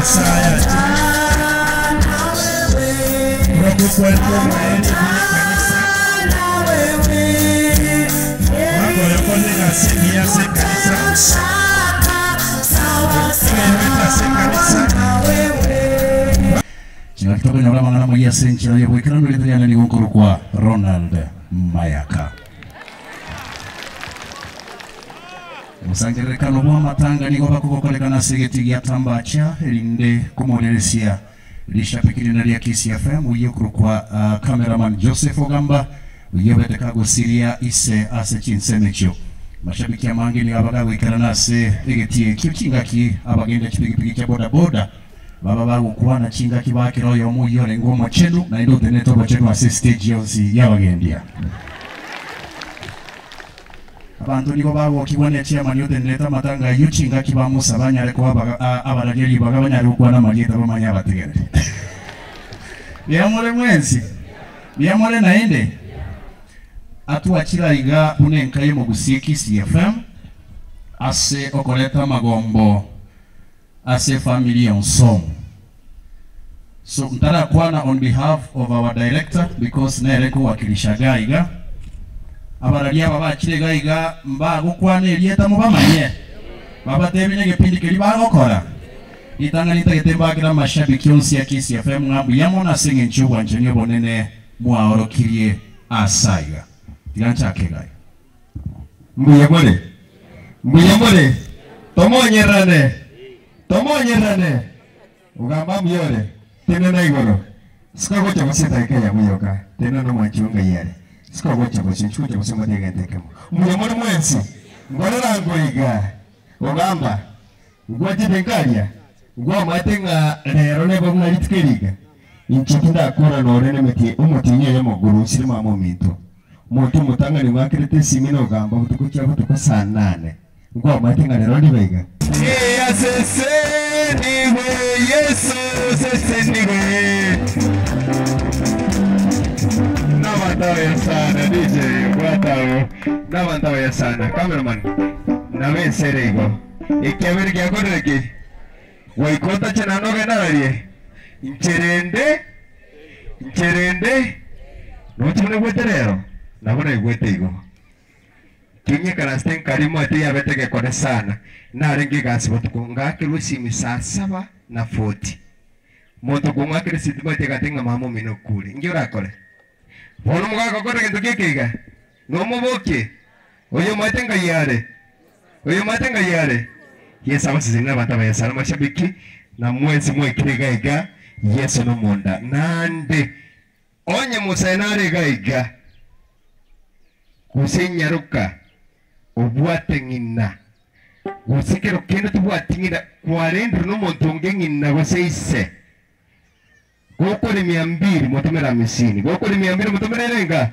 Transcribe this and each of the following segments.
Nyasaye achire. Tokokwanera omoerio bw'ekanisa. Omwaka oyo okore egasi engiya ase ekanisa. Ekerwete ase ekanisa. Chingaki tokonyora amang'ana amayia ase enchera y'oboikeranu erieta riane nigo nkorokwa Ronald Mayaka. Omosangererekano bw'amatanga nigo bakogokorekana ase egetii gia Tambacha erinde komoreresia rishabiki rinene ria Kisii FM oyio okorokwa cameraman Joseph Ogamba oyio obete kagosiria ise ase chinsemo echio. Amashabiki amange nigo aba gagoikerana ase egetii ekio chingaki abagenda chipigipigi chia bodaboda baba bagokwana chingaki bakera oyomo oyio orenge omochenu naende otenenete obochenu ase estage yonsi y'abagendia. Abanto nigo bagokigwa ne chiamani otenenete amatanga ayio chingaki ba Musa banyare koa abararia ribaga banyare gokwana amarieta bamanye abategereri. Mbuya more mwensi? Mbuya more naende? Atwachire aiga buna enka y'omogusie Kisii FM ase okoreta amagombo ase efamiri ya Onsomu. So ntarakwana on behalf of our director because nere nkowakilisha iga iga, abararia aba bachire iga iga mbagokwana erieta mobamanye, babatebie negepindi keria bagokora. Ritang'ani ntagete mbakere amashabiki onsi a Kisii FM ng'a mbuya mono ase eng'encho y'obwanchani obonene mwaorokirie ase aiga. Tiga nchake iga iga. Mbuya more? Mbuya more? Tomonyererane, tomonyererane. Ogamba mbuya ore, tenena igoro. Sika gocha bosio edageka eyemo yoka, tenena omwanchi o Ngai are. Sika gocha bosio, inchuo gocha bosio motebe egento ekemo. Mbuya more mwensi, ngorera nkoiga. Ogamba, ngwachete nkaria, ngwamaete ng'a rero nebe buna rituko eri iga. Inche tindakora nore nemeti omotienyi oyomo gorusirie mama ominto. Omonto omotang'ani ng'akerete esimi nogamba botuko chia botuko saa nane. Nkwamaete ng'a rero ndibe iga. Asesenigwe Yeso asesenigwe Nabanto abaya sana DJ bwata abo Nabanto abaya sana cameraman Nabo ense ere igo Ekiabere giakorire ki? Goika otache naende ogende ararie Inche rende Inche rende Noche buna naigwete rero Nabo naigwete igo Kinyikaransete nkarimo ete yabete egekone sana, narenge egasi botuko, ngaakerwa esimi saa saba na forty. Monto okong'akera esimi timanyeti egati ng'a mama omino okure. Inki orakore? Bono omogaka okore gento ki eke iga? Nomobokie? Oyo omanyete ngai are? Oyo omanyete ngai are? Yeso abasesenie na abanto abaya sana mashabiki, na mwensi mwaikire iga iga, Yeso nomonda. Naende Onye Musa nare iga iga, gose inyaroka obwate ng'ina, gose kero kende tobwati ng'ina, kwarendire nomonto onge ng'ina gose ise, gokore mia mbiri motomere amisini, gokore mia mbiri motomere erenga,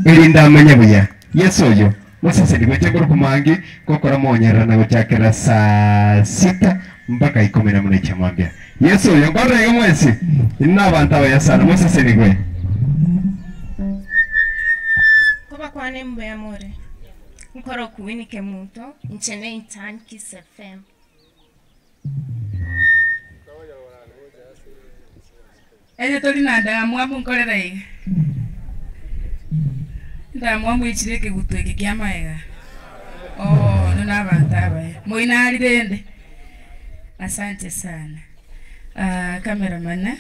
erinde amenye buya. Yeso oyo mosesenigwe inche nkorokwa Mwangi, gokora monyerera na gochakera saa sita mpaka ikomi na muna chia mambia. Yeso oyo nkorora iga mwensi, inwe nabanto abaya sana, mosesenigwe. Kobakwane mbuya more. Nkorokwa Winnie Kemunto, inche ne intern Kiss FM. Onye tori na ndamwamu nkorera iga, Endamwamu echire ekegutu eke kia magega, oo inwe na abanto abaya, moino rende, asante sana. Cameraman,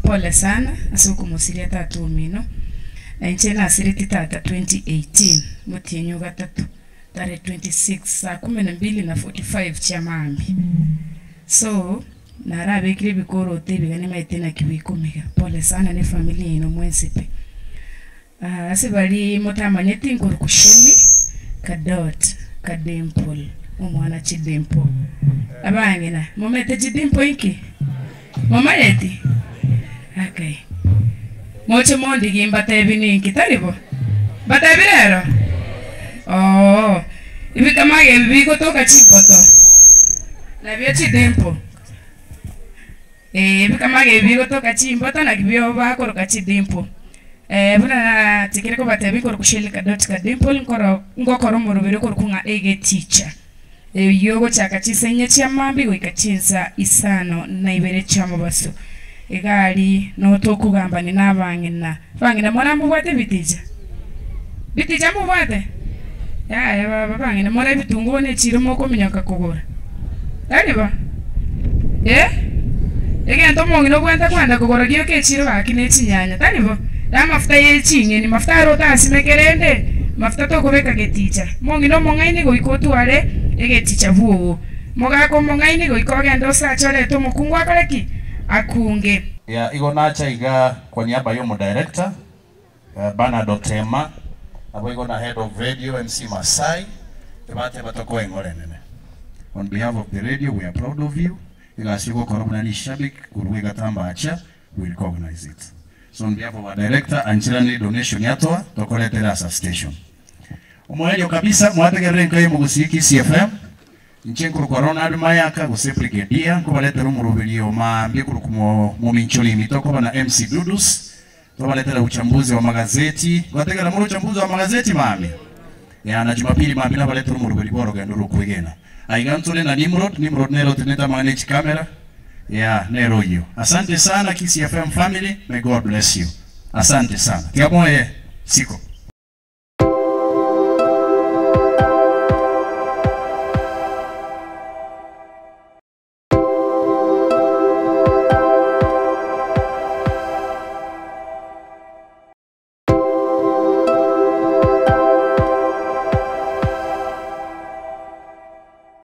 pole sana ase okomosiria tata omino, na inche nasireti tata 2018 motienyi o gatato, tarehe 26 saa kumi na mbili na 45 chia maambia, so. Narabekire ebikoroto ebiga nimaete naki bikomiga. Pole sana ne familia yaino mwensi pi. Ase baria motamanyeti nkorokwa Shelly Kadot Kadimple omwana Chidimple. Abang'ina momete Chidimple inki? Momanyeti? Okay. Moche mondigie mbatebi ninki tari bo? Mbatebi rero? Oo. Ebikamago ebi bigotoka chimboto, nabio chidimple. Ee, ebikamago ebi bigotoka chimboto nabio bakoroka chidimple. Buna natigire kobatebia nkorokwa Shelly Kadoti Kadimple, nkoro ngokora omoroberi okorokwa ng'a egeticha. Eyio gochaka chinsa inye chia mambia goika chinsa isano na ibere chi'omobaso. Egari noo tokogambania nabang'ina. Abang'ina more mobwate ebiticha? Biticha mobwate? Yaya baba abang'ina more ebitunguo bono echiro mokominyoka kogora. Tari bo? Eh? Egento omong'ina obwate kwenda kogora gioka echiro gaki ne chinyanya, tari bo? Na amafuta ye ching'eni, mafuta aro otasimeke rende, mafuta tokobeka geticha. Omong'ina omong'aini goika otware egeticha bwogo. Mogaka omong'aini goika ogende osache orete omokungu akore ki? Akunge. Ya igo nacha iga kwa niaba ya omo-director Bernard Otema, naboigo na head of radio MC Masai, ebateba tokoe eng'ora enene. On behalf of the radio we are proud of you, egasi ogokora buna rishabik korwa egatambacha we recognize it. So on behalf of our director ancherane donation yatoa tokoretere asa station. Omoerio kabisa mwategerere enka y'omogusii Kisii FM, Inche nkorokwa Ronald Mayaka gose Brigadier, nkobaretera omoroberio maambia korokwa Mominchori ime tokoba na MC Dudus, twabaretera uchambuzi wa magazeti, ngotegerera more uchambuzi wa magazeti maambia? Yea, na Jumapili maambia nabaretere omoroberi bw'orogendo rw'okwegena. Aiga ntore na Nimrod, Nimrod nere otenenete amang'ana e chikamera, yea, nere oyio. Asante sana Kisii FM family, may God bless you. Asante sana. Tiga moye siko.